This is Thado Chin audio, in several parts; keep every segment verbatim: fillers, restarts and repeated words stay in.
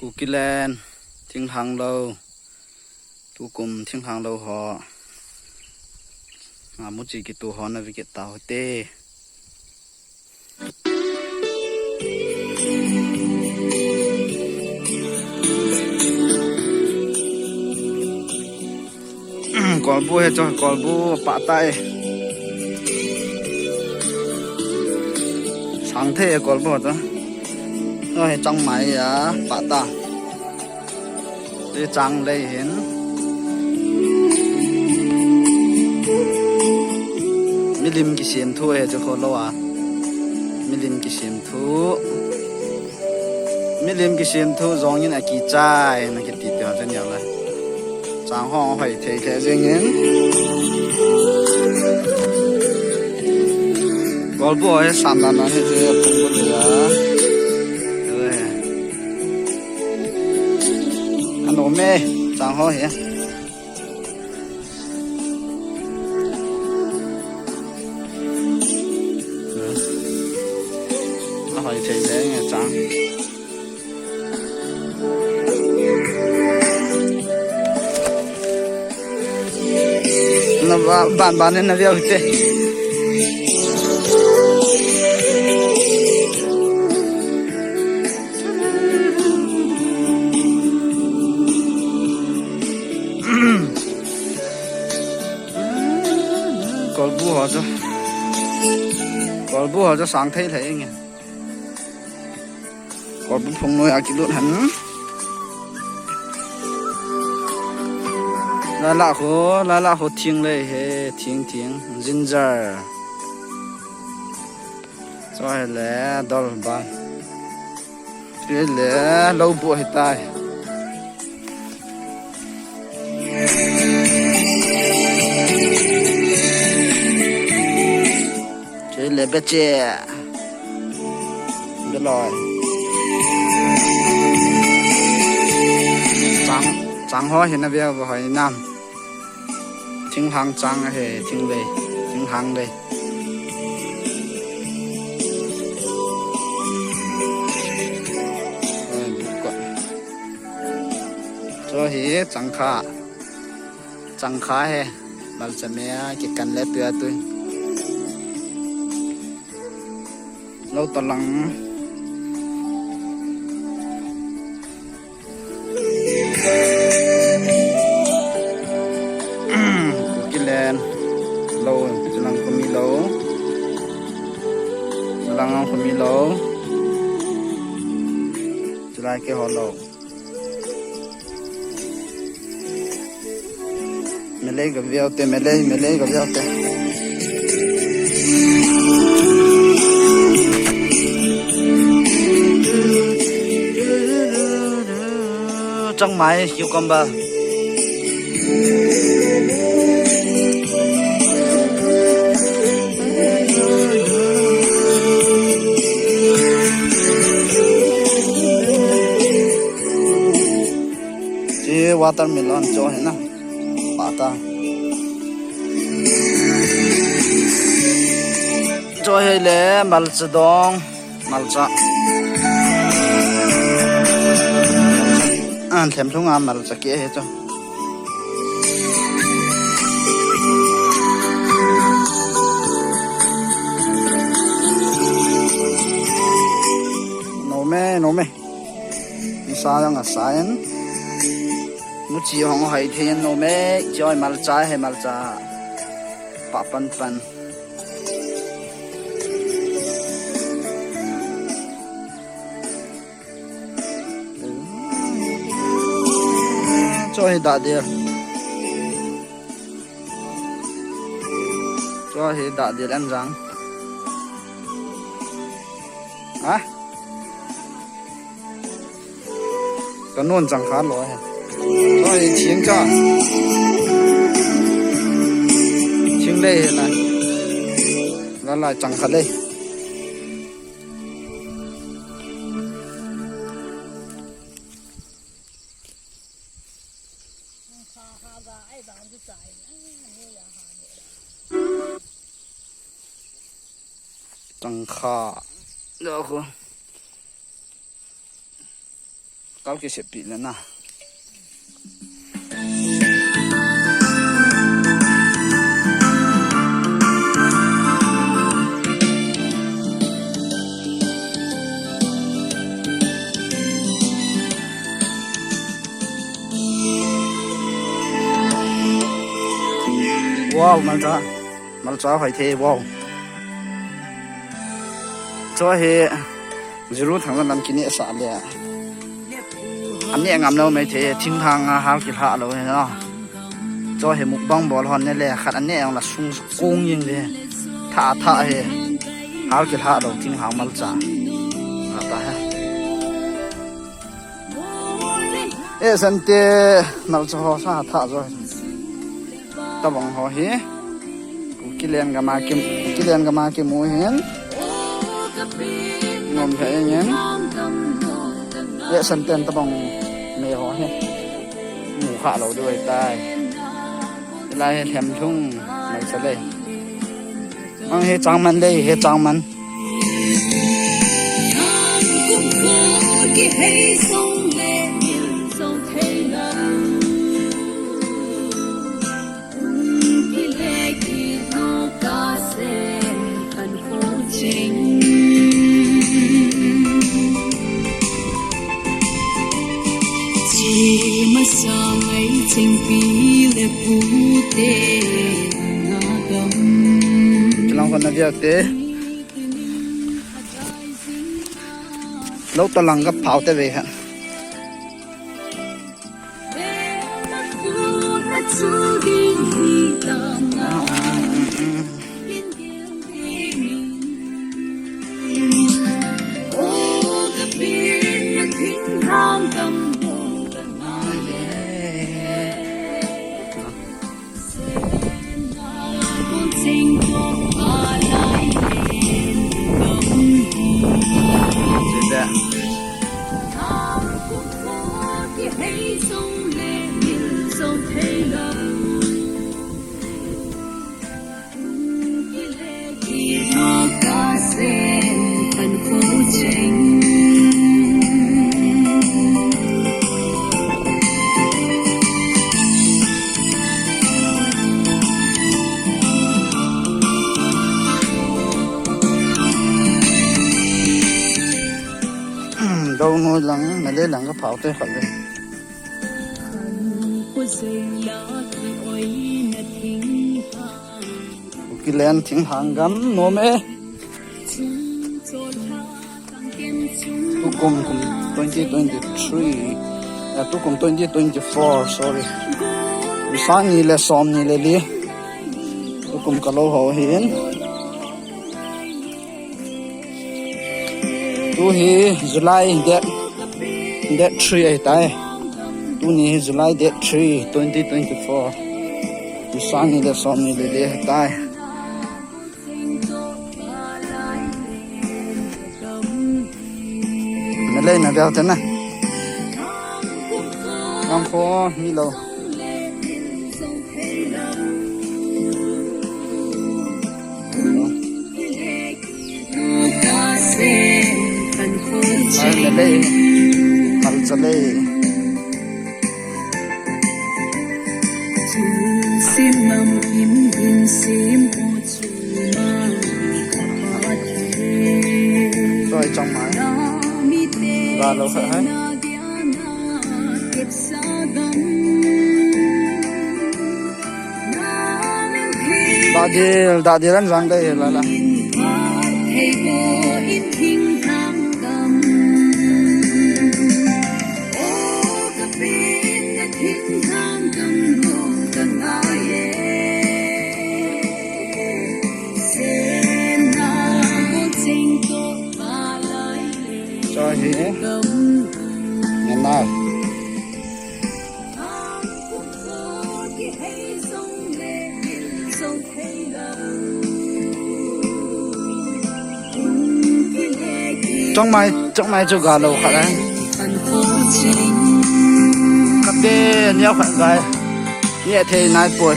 Kukiland, thinglhang lou. Tukum thinglhang lou ho. Amuchi kitu ho na visit tau te. Kolbu hi chu, kolbu pata e. Sang thei e kolbu chu. Oi, chang mai a pata. Ti chang lei hin. Milim kisem thu e chu kho lou a. Milim kisem thu. Milim kisem thu jong in akichai na kiti ti ho chen ya la. Chang ho hoi thei thei jeng in. Kolbu he sam na na he te pung bu ya. Ano me chang ho he. Ahoi thei le nge chang. Na ba, ban ban na veu te. Kolbu ho chu. Kolbu ho chu sang thei thei nge. Kolbu phung noi a kilut han. Lala ho, lala ho thing lei he, thing thing. Ginger. Cho hi le dol ba. Chu hi le lou bu hi tai. Chu hi le beche. Beloi. Chang, chang ho hi na veu hoi nam. Thinglhang chang ahi, thinglei, thinglhang lei. Cho hi changkha, changkha he, malcha me a kikan le tua tui. Lou talang. Kukiland lou, chulang kumi lou. Chulang kumi lou. Chulai ke ho lou. Melei ka viau te, melei, melei ka viau te. Chang mai cucumber. Chi watermelon cho hi na. Pata. Cho hi le malcha dong. Malcha. An them thunga malcha ke hi cho. Nom e, nom e. Nisa jong asa in. Muchi hong hoi thei in nom e. Choi malcha he malcha. Pa pan pan. Cho hi da dia. Cho hi da dia len jang. Ha? Ka non chang kha lo he. Oi, thing cha. Thing lei he na. La la chang kha lei. Chang kha. Lo ko. Kal kisep pi le na. Wow, malcha. Malcha hoi thei, wow. Cho hi, Zulu thang lam kini sa le. Ane ngam lo mai thei, thinglhang a hal kilha lo he na. Cho hi mukbang bol hon ne le, khat ane ang la sung kung yin le. Tha tha he. Hal kilha lo, thinglhang malcha. Ata he. E sante, malcha ho sa tha jo. Tabang ho hi. Kukiland gam a kim, Kukiland gam a kimu hin. Ngom phe ing in. Ye santen tabang me ho hi. Mu kha lo du tai. Lai hi them thung mai sa le. Mang hi chang man le, hi chang man. Kilang ko na dia te. Lo ta lang ka phau te ve ha. Dou noi lang, Malay lang ka phau te khat le. Kukiland thinglhang gam nom e. Tukum kum twenty twenty-three. Eh, tukum twenty twenty-four, sorry. Sang ni le som ni le li. Tukum ka lo ho hin. Tu hi July date, date three ahi tai. Tuni hi July date three, twenty twenty-four. Sang ni le som ni le li ahi tai. Na lei na bel te na. Ngam kho mi lo. Ai, na lei. Pal cha lei. Sim nam im in sim o chu. Rồi, trong mai. Và lẩu phở hết. Đã đi, đã đi lăn răng đây là là. Cho hi. Ngan nai. Trong mai, trong mai chu ga lo khat ai. Kate niau khat gai. Ni a thei nai poi.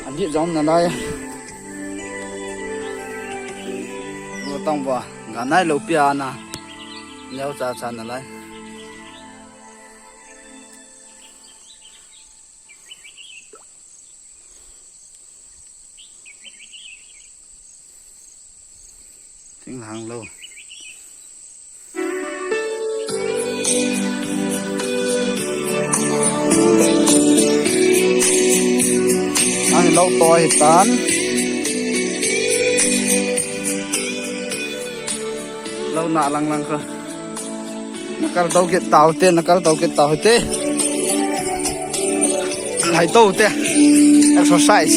An di jong na lai. Lo tang va, ga nai lo pia na. Niau cha cha na lai. Inghang lou. Ang lou to hitan. Lou na lang lang ko. Nakal to kit tau te, nakal to kit tau te. Lai to te. Exercise.